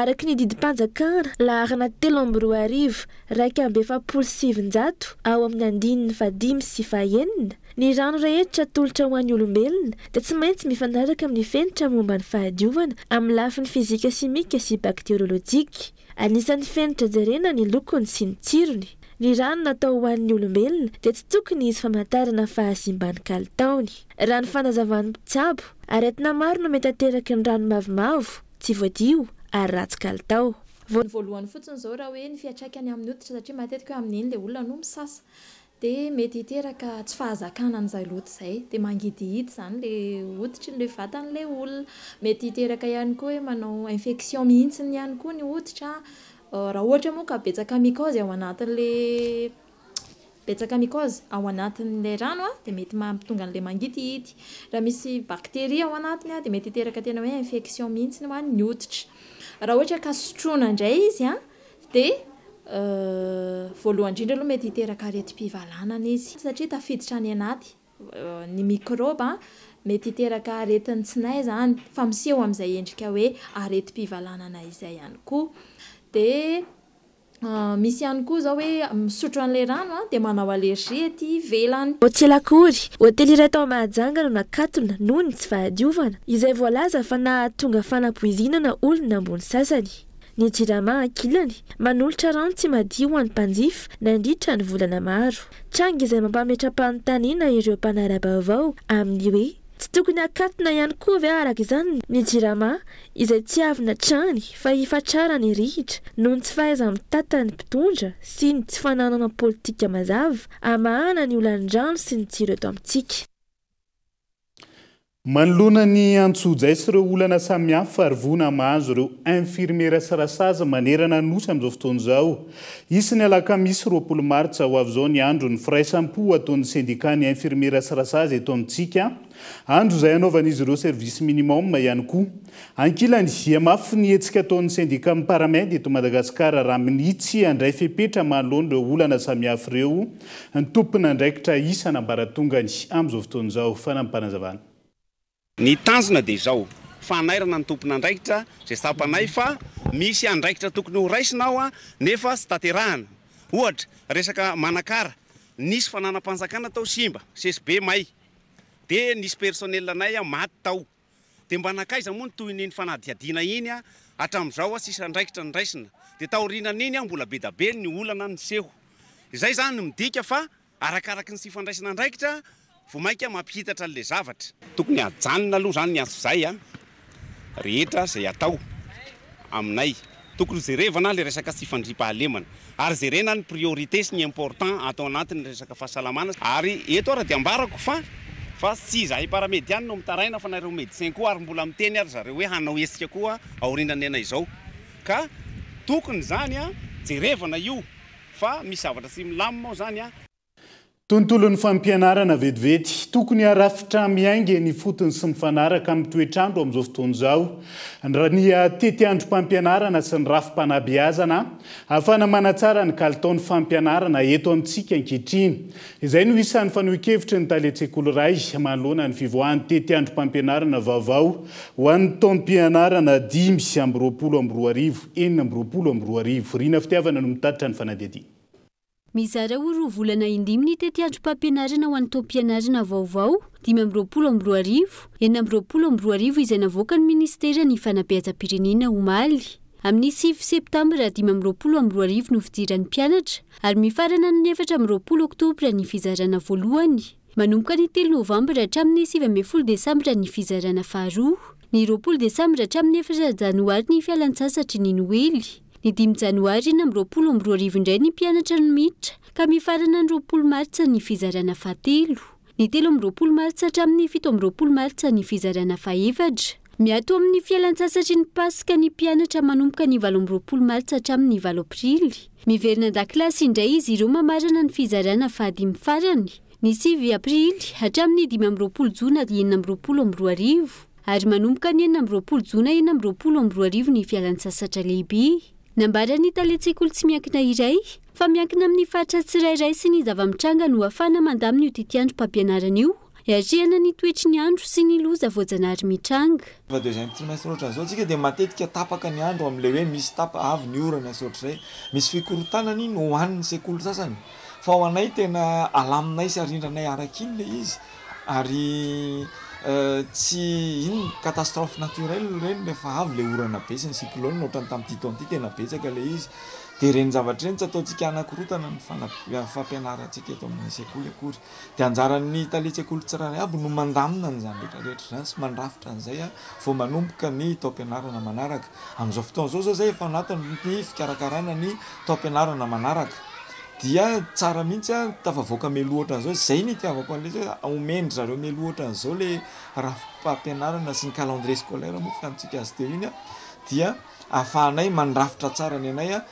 Araka ny didim-panjakana laharana 1943 ao amin'ny andininy fahadimy sy fahenina, ny rano rehetra atolotra ho an'ny olombelona dia tsy maintsy mifanaraka amin'ny fenitra momba ny fahadiovana amin'ny lafiny fizika simika sy bakteriolojika. Anisan'ny fenitra jerena ny lokony sy ny tsirony. Ny rano natao ho an'ny olombelona dia tsy tokony hisy famantarana fahasimban'ny kalitaony. Raha ny fanazavan'ny mpitsabo, aretina maro no mety ateraky ny rano mavomavo, tsy voadio ary ratsy kalitao. Ny voalohany fotsiny izao raha hoe ny fiantraikany amin'ny hoditra satria matetika hoe amin'iny ilay olona no misasa Dia mety hiteraka tsy fahazakana an'izay loto izay. Dia mangidihidy izany ilay hoditry ny vatan'ilay olona. Mety hiteraka ihany koa hoe manao infection mihitsy ihany koa ny hoditra. Raha ohatra moa ka betsaka mycose ao anatin'ilay betsaka mycose ao anatin'ilay rano dia mety mahatonga an'ilay mangidihidy. Raha misy bactérie ao anatiny dia mety hiteraka tena hoe infection mihitsy ho an'ny hoditra. Raha ohatra ka sotroina indray izy an, Dia voalohany indrindra aloha mety hiteraka aretim-pivalanana izy satria tafiditra any anaty ny mikraoba, mety hiteraka aretin'ny tsinay izany fa miseho amin'izay endrika hoe aretim-pivalanana izay ihany koa. Dia misy ihany koa izao hoe misotro an'ilay rano dia manao allergie ety ivelany. Vao tsy ela akory, hotely iray tao Mahajanga no nakatona noho ny tsy fahadiovana, izay voalaza fa nahatonga fanapoizinana olona ambony sasany. Ny Jirama ankilany, manolotra rano tsy madio ho an'ny mpanjifa nandritra ny volana maro. Tranga izay mampametra-panontaniana ireo mpanara-baovao amin'ny hoe, tsy tokony hakatona ihany koa ve araka izany ny Jirama izay tsy avona hatrany fa hifatrarany rihitra noho ny tsy fahaiza-mitantan'ny mpitondra sy ny tsy fananana politika mazava hamahana ny olan'ny rano sy ny jiro eto amintsika. Manoloana ny antsojay sy ireo olana samihafa ary voina mahazo ireo infirmiera sy rasazy manerana ny Nosy amin'izao fotoana izao, hisy ny alakamisy 20 martsa ho avy izao ny andron'ny firaisam-po ataon'ny sendikan'ny infirmiera sy rasazy eto amintsika, andro izay hanaovan'izy ireo service minimum ihany koa. Ankilany, hihamafy ny hetsika ataon'ny sendikan'ny Paramed eto Madagasikara raha minia tsy handray fepetra manoloana ireo olana samihafa ireo ny tompon'andraikitra isan'ambaratongany amin'izao fotoana izao. Fanampim-panazavana. Ny tanjona dia izao, fanairana ny tompon'andraikitra izay tsapanay fa misy andraikitra tokony ho raisina ao nefa tsy tanterahana. Ohatra, resaka Manakara, nisy fananam-panjakana tao simba, CSB may. Dia nisy personnel anay maty tao. Dia mba nankaiza moa ny tohin'iny fanadihadiana iny hatramin'izao sisa andraikitra noraisina. Dia taorianan'iny mbola bedabe ny olana niseho. Izay izany midika fa arakaraky ny tsy fandraisana andraikitra vao mainka mampihitatra an'ilay zavatra. Tokony hajanona aloha izany ny antsojay rehetra izay atao aminay. Tokony jerevana ilay resaka tsy fandriampahalemana ary jerena ny priorité sy ny important ato anatin'ny resaka fahasalamana. Ary eto ara dia ambarako fa fa tsy izahay paramed ihany no mitaraina fa nareo medecin koa ary mbola miteny ary zareo hoe hanao hetsika koa aorianan'ny anay izao. Ka tokony izany jerevana io fa misy zavatra tsy milamina ao izany. Tontolon'ny fampianarana vetivety. Tokony harafitra miainga eny ifotony sy mifanaraka amin'ny toetr'andro amin'izao fotoana izao ny tetiandrom-pampianarana sy ny rafi-panabeazana ahafahana manatsara ny kalitaon'ny fampianarana eto amintsika ankehitriny. Izay no isan'ny fanohin-kevitry ny talen-tsekoly iray manoloana ny fivoahan'ny tetiandrom-pampianarana vaovao ho an'ny taom-pianarana 2025 2026. Rina Fitiavana no mitatitra ny fanadihadiana. Mizara ho roa volana indimy ny tetiandrom-pampianarana ho an'ny taom-pianarana vaovao 2025, 2026 izay navoakan'ny minisiteran'ny fanabeazam-pirenena omaly. Amin'ny 9 septambra 2025 no fidiran'ny mpianatra ary mifarana ny 24 oktobra ny fizarana voalohany. Manomboka ny 3 novambra hatramin'ny 19 desambra ny fizarana faharoa. Ny 20 desambra hatramin'ny 4 janoary ny fialantsasatry ny Noely. Ny 5 janoary 2026 indray ny mpianatra no miditra ka mifarana ny 20 martsa ny fizarana fahatelo. Ny 23 martsa hatramin'ny 27 martsa ny fizarana fahefatra. Miato amin'ny fialantsasatry ny Paska ny mpianatra manomboka ny 28 martsa hatramin'ny 8 aprily. Miverina an-dakilasy indray izy ireo mamarana ny fizarana fahadimy farany. Ny 9 aprily hatramin'ny 25 jona 2026. Ary manomboka ny 26 jona 2026 ny fialantsasatra lehibe. Nambaran'ny talen-tsekoly tsy miankina iray fa miankina amin'ny faritra tsirairay sy ny zava-mitranga no ahafahana mandamina io tetiandrom-pampianarana io, hiatrehana ny toetry ny andro sy ny loza voajanahary mitranga. Rehefa deuxième trimestre ohatran'izao tsika dia matetika tapaka ny andro amin'ilay hoe misy tapa avy ny orana sy ohatr'izay. Misy fikorontanana iny ho an'ny sekoly sasany fa ho anay tena alaminay sy arindranay araka iny ilay izy. Ary tsy inona, catastrophe naturelle ireny rehefa avy ilay orana be sy ny cyclone ohatran'ny tamin'ity taona ity tena betsaka ilay izy. Dia ireny zavatra ireny tsy ataontsika hanakorontana ny fampianarantsika eto amin'ny sekoly akory. Dia anjaran'ny talen-tsekoly tsirairay aby no mandamina an'izany rehetra rehetra izany sy mandrafitra an'izay vao manomboka ny taom-pianarana manaraka. Amin'izao fotoana izao izao izay efa anatin'ny fikarakarana ny taom-pianarana manaraka. Dia tsara mihitsy an, tafavoaka mialoha ohatran'izao, izay no itiavako an'ilay izy hoe omen-dry zareo mialoha ohatran'izao ilay rafi-pampianarana sy ny calendrier scolaire moa fiantsika azy teo iny an, dia ahafahanay mandrafitra tsara ny anay an,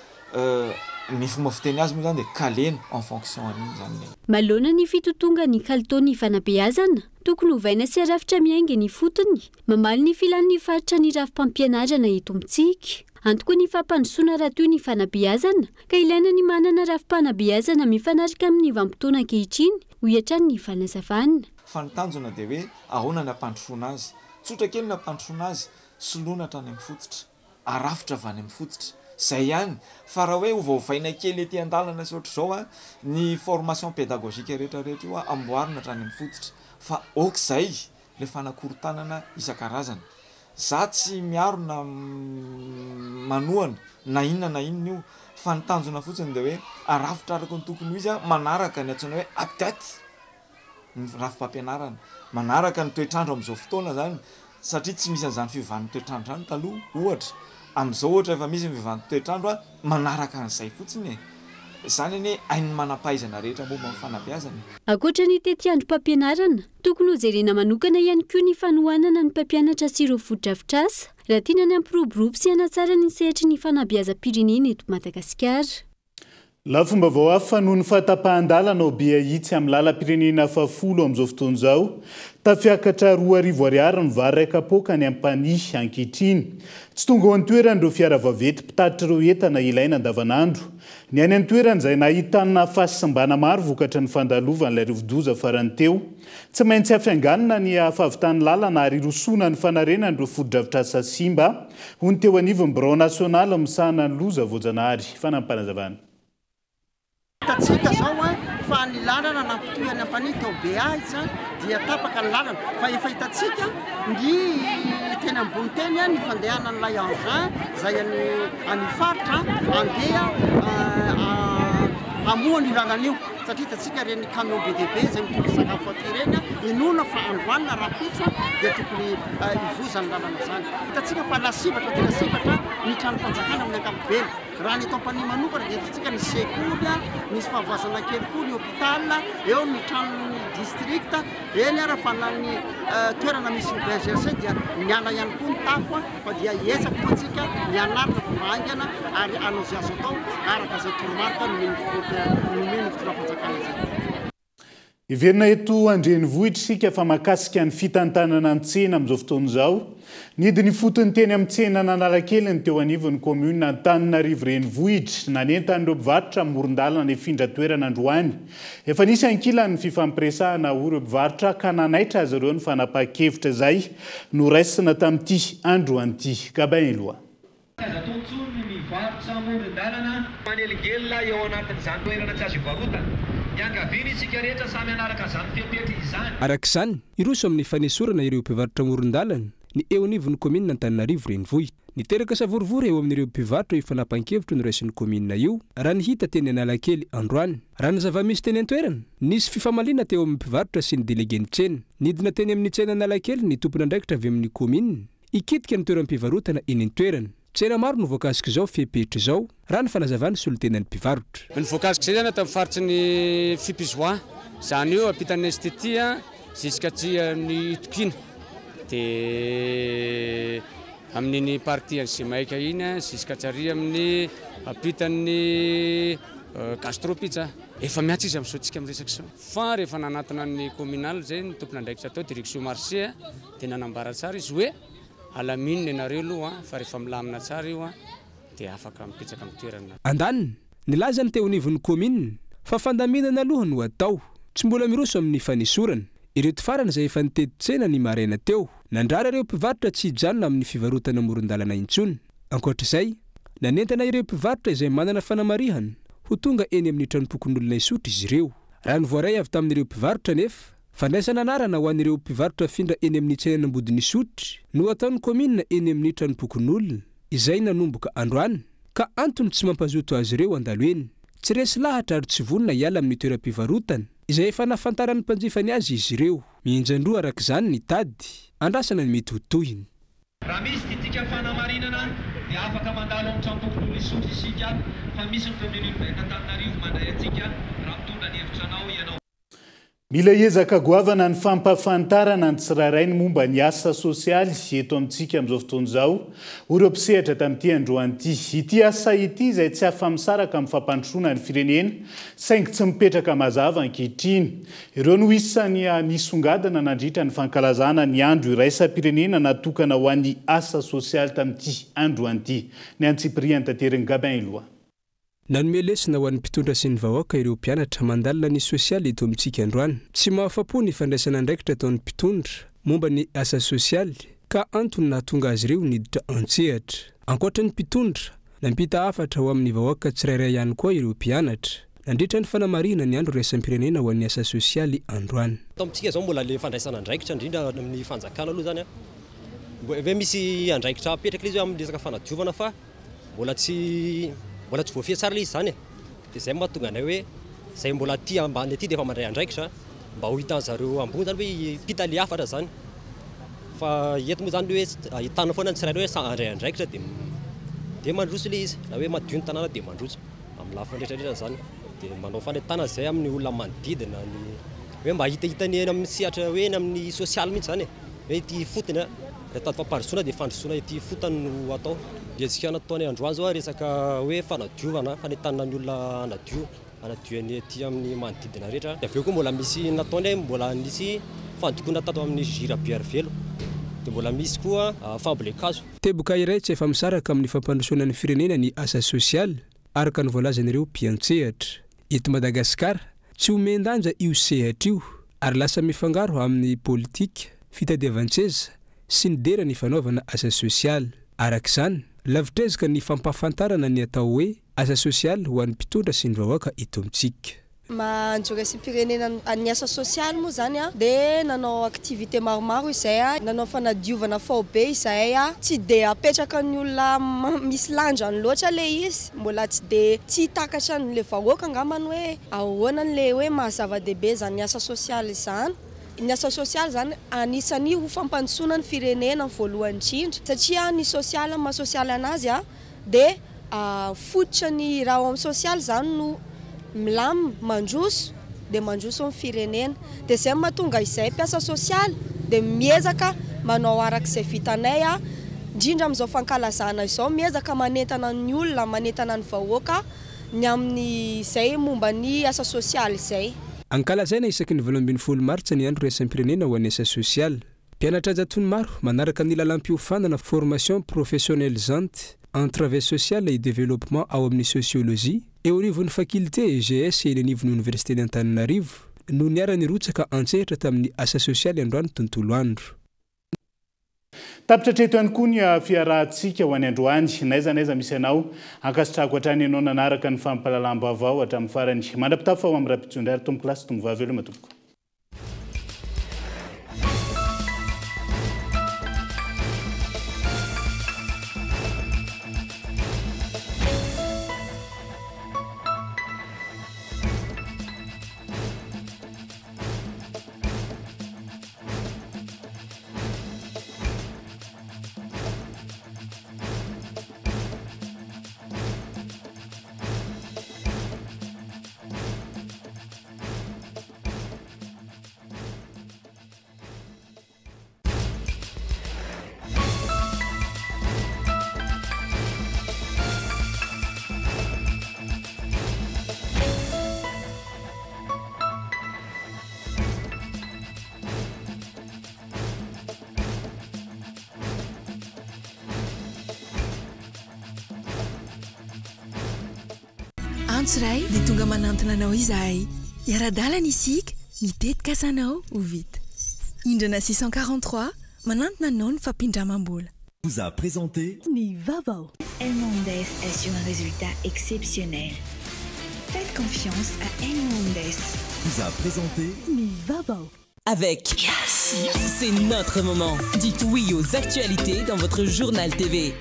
ny fomba fiteny azy moa izany dia kalena en fonction an'iny izany ny. Manoloana ny fitotongan'ny kalitaon'ny fanabeazana, tokony hovaina sy arafitra miainga eny ifotony, mamaly ny filan'ny faritra ny rafi-pampianarana eto amintsika. Antoky ny fampandrosoana rahateo ny fanabeazana, Ka ilaina ny manana rafi-panabeazana mifanaraka amin'ny vanim-potoana ankehitriny, hoy hatrany ny fanazavana. Fa ny tanjona dia hoe ahoana ny hampandrosoana azy. Tsotra kely ny hampandrosoana azy, soloina hatrany amin'ny fototra, arafitra avy any amin'ny fototra. Izay ihany. Fa raha hoe ovaovaina kely ety an-dalana sy ohatr'izao an, ny formation pédagogique rehetra rehetra io an, amboarina hatrany amin'ny fototra. Fa ok izay ilay fanakorontanana isan-karazany. Za tsy miaro na manohana na inona na inona io fa ny tanjona fotsiny dia hoe arafitra araka ny tokony ho izy manaraka ny antsoina hoe update ny rafi-pampianarana, manaraka ny toetr'andro amin'izao fotoana zany satria tsy misy an'izany fiovan'ny toetr'andro izany taloha ohatra, amin'izao ohatra efa misy ny fiovan'ny toetr'andro manaraka an'izay fotsiny e! Izany anie hain'ny manam-pahaizana rehetra momba ny fanabeazana e! Ankoatra ny tetiandrom-pampianarana, tokony hojerena manokana ihany koa ny fanohanana ny mpampianatra sy ireo fotodrafitrasa, raha tiana ny hampiroborobo sy hanatsara ny sehatry ny fanabeazam-pirenena eto Madagasikara. Lafim-baovao hafa noho ny fahatapahan-dalana ao Beahitsy amin'ny lalam-pirenena fahafolo amin'izao fotoana izao. Tafiakatra 2000 ariary ny vary iray kapoaka any Ampanihy ankehitriny. Tsy tonga ao an-toerana ireo fiara vaventy mpitatitra ireo entana ilaina andavanandro. Ny any an-toerana izay nahitana fahasimbana maro vokatry ny fandalovan'ilay rivodoza farany teo. Tsy maintsy hafianganina ny fahavitan'ny lalana ary hirosoana ny fanarenana ireo fotodrafitrasa simba, hoy ny teo anivon'ny birao nasionaly misahana ny loza voajanahary. Fanampinazavana. Hitantsika izao fa ny lalana nampitohy an'i Ampanihy tao Beahitra dia tapaka ny lalana fa efa hitantsika ny teny ambony teny ny fandehanan'ilay engin izay any any faritra andeha hamoha an'io lalana io satria hitantsika ireny camion be dia be izay mitondra sakafo aty ireny, inoana fa androany na rahampitso dia tokony hivoa izany lalana izany. Hitantsika fa lasibatra dia lasibatra ny tranom-panjakana amin'ny ankapobeny. Raha ny eto Ampanihy manokana dia hitantsika ny sekoly, nisy fahavoazana kely koa ny hôpital, eo ny tranon'ny district, eny ara fa na ny toerana misy ny BNGRC dia niala ihany koa ny tafo fa dia hiezaka moa antsika ny hanarina fomba haingana ary hanao izay azo atao araka izay toromarika nomen'ny fitondram-panjakana izay. Hiverina eto an-drenivohitra isika fa mahakasika ny fitantanana ny tsena amin'izao fotoana izao. Nidina ifotony teny amin'ny tsenan'Analakely ny teo anivon'ny kaominina Antananarivo Renivohitra. Nanentana ireo mpivarotra amoron-dalana hifindra toerana androany. Efa nisy ankilany ny fifampiresahana hoy ireo mpivarotra ka nanaitra azy ireo ny fanapahan-kevitra izay noraisina tamin'ity androany ity. Gabin Eloi. Tsy azo atao intsony ny mivarotra amoron-dalana. Manelingelina eo anatin'izany toerana tsy azo ivarotana. Iangaviana isika rehetra samy hanaraka izany fepetra izany. Araka izany, hiroso amin'ny fanesorana ireo mpivarotra amoron-dalana ny eo anivon'ny kaominina Antananarivo Renivohitra. Niteraka savorovoro eo amin'ireo mpivarotra io fanapahan-kevitra noraisin'ny kaominina io, raha ny hita teny Analakely androany. Raha ny zava-misy teny an-toerana, nisy fifamaliana teo amin'ny mpivarotra sy ny delegen'ny tsena. Nidina teny amin'ny tsena Analakely ny tompon'andraikitra avy amin'ny kaominina, Hikitika ny toeram-pivarotana eny an-toerana. Tsena maro no voakasik'izao fepetra izao, raha ny fanazavan'ny solontenan'ny mpivarotra. Ny voakasik'izay izany ato amin'ny faritry ny Fipizoa, izany hoe ampitan'ny institut jusqu'à aty amin'ny Itokiana, dia amin'iny partie an'i Zemaika iny jusqu'à atsy ary amin'ny ampitan'ny Gastro Pizza. Efa miantso izy amin'izao tsika miresaka izao. Fa rehefa nanatona ny communal izay ny tompon'andraikitra tao, direction marché, Dia nanambara tsara izy hoe, alamino ny anareo aloha fa rehefa milamina tsara io dia afaka mipetraka amin'ny toerana. Andaniny, nilaza ny teo anivon'ny kaominina fa fandaminana aloha no atao, tsy mbola miroso amin'ny fanesorana. Ireto farany izay efa nitety tsena ny maraina teo, nandrara ireo mpivarotra tsy hijanona amin'ny fivarotana amoron-dalana intsony. Ankoatra izay, nanentana ireo mpivarotra izay manana fanamarihana ho tonga eny amin'ny tranompokonolona Isotry izy ireo. Raha ny voaray avy tamin'ireo mpivarotra anefa, Fandraisana anarana ho an'ireo mpivarotra afindra eny amin'ny tsenan'Ambodin'Isotry no ataon'ny kaominina eny amin'ny tranompokonolona, izay nanomboka androany, ka antony tsy mampazoto azy ireo handalo eny. Tsy resy lahatra ary tsy vonona hiala amin'ny toeram-pivarotana, izay efa nahafantaran'ny mpanjifany azy izy ireo. Mihenjan-droa araka izany ny tady, andrasana ny mety ho tohiny. Raha misy ditika fanamarinana dia afaka mandalo amin'ny tranompokonolona Isotry isika fa misy ny commune urbaine Antananarivo mandray antsika raha mitondra ny hevitra anao ianao. Mila ezaka goavana ny fampahafantarana ny tsirairay ny momba ny asa sosialy eto amintsika amin'izao fotoana izao, hoy ireo mpisehatra tamin'ity androany ity. Ity asa ity izay tsy afa-misaraka amin'ny fampandrosoana ny firenena, saingy tsy mipetraka mazava ankehitriny. Ireo no isan'ny nisongadina nandritra ny fankalazana ny andro iraisam-pirenena natokana ho an'ny asa sosialy tamin'ity androany ity. Ny antsipiriany taterin'i Gabin Eloi. Nanome lesona ho an'ny mpitondra sy ny vahoaka ireo mpianatra mandalina ny sosialy eto amintsika androany. Tsy mahafa-po ny fandraisana andraikitra ataon'ny mpitondra momba ny asa sosialy ka antony nahatonga azy ireo niditra an-tsehatra. Ankoatra ny mpitondra, nampita hafatra ho amin'ny vahoaka tsirairay ihany koa ireo mpianatra, nandritra ny fanamarihana ny andro iraisam-pirenena ho an'ny asa sosialy androany. Eto amintsika izao mbola ilay fandraisana andraikitra indrindra amin'ny fanjakana aloha izany an, hoe misy andraikitra apetraka ilay izy hoe amin'ny resaka fanadiovana fa Mbola tsy mbola tsy voafehy tsara ilay izy izany e. Dia izay no mahatonga anay hoe izay mbola aty ambany aty dia efa mandray andraikitra mba ho hitan'zareo ambony izany hoe hiampita ilay hafatra izany. Fa eto moa izany hoe ahitana foana ny tsirairay hoe samy handray andraikitra dia dia mandroso ilay izy. Na hoe madio ny tanàna dia mandroso amin'ny lafiny rehetra rehetra izany. Dia manao fanentanana izay amin'ny olona manodidina ny hoe mba hitahita ny eny amin'ny sehatra hoe eny amin'ny sosialy mihitsy izany e. Hoe ety ifotony a, raha hitady fampandrosoana dia fandrosoana ety ifotony no atao. Ny hetsika nataonay androany izao resaka hoe fanadiovana, fanentanana ny olona hanadio, hanadio ny ety amin'ny manodidina rehetra. Dia avy eo koa mbola misy nataonay, mbola nisy fandokoana tato amin'ny Jus Rabearivelo, dia mbola misy koa fambolen-kazo. Teboka iray tsy afa-misaraka amin'ny fampandrosoana ny firenena ny asa sosialy, araka ny voalazan'ireo mpiantsehatra. Eto Madagasikara, tsy omen-danja io sehatra io ary lasa mifangaro amin'ny politika, fitadiavan-tseza sy ny dera ny fanaovana asa sosialy. Araka izany, lavitr'ezaka ny fampahafantarana ny atao hoe asa sosialy ho an'ny mpitondra sy ny vahoaka eto amintsika. Maha andro iraisam-pirenena ny asa sosialy moa izany dia nanao activité maromaro izahay, nanao fanadiovana faobe izahay, tsy dia apetraka ny olona misy lanjany loatra ilay izy, mbola tsy dia tsy takatra an'ilay vahoaka angambany hoe ahoana ilay hoe maha zava-dehibe izany asa sosialy izany. Ny asa sosialy izany anisan'ny ho fampandrosoana ny firenena voalohany indrindra satria ny sosialy amin'ny maha sosialy an'azy dia fototra ny raha ao amin'ny sosialy izany no milamina, mandroso dia mandroso ny firenena. Dia izay no mahatonga izay mpiasa sosialy dia miezaka manao araka izay vitanay, indrindra amin'izao fankalazana izao, miezaka manentana ny olona, manentana ny vahoaka ny amin'izay momba ny asa sosialy izay. Ankalazaina isaky ny 18 martsa ny andro iraisam-pirenena ho an'ny asa sosialy. Mpianatra an-jatony maro manaraka ny lalam-piofanana Formation professionnalisante en travail social et développement ao amin'ny Sociologie eo anivon'ny Fakilte EGS eny anivon'ny Oniversiten' Antananarivo no niara-nirotsaka an-tsehatra tamin'ny asa sosialy androany tontolo andro. Tapitra hatreto ihany koa ny fiarahantsika ho any androany. N'aiza n'aiza misy anao, ankasitrahako hatrany ianao nanaraka ny fampahalalam-baovao hatramin'ny farany. Mandra-pitafa ho amin'ny rahampitso indray ary tompokolahy sy tompovavy veloma tompoko. Antso iray dia tonga manantona anao izahay. Hiara-dalana isika, ny tetikasanao ho vita. Indrana 643, manantona anao ny fampindramam-bola. Vous a présenté. Ny vaovao. Elmondes assure un résultat exceptionnel. Faites confiance à Elmondes. Vous a présenté. Ny vaovao. Avec Yes. C'est notre moment. Dites oui aux actualités dans votre journal TV.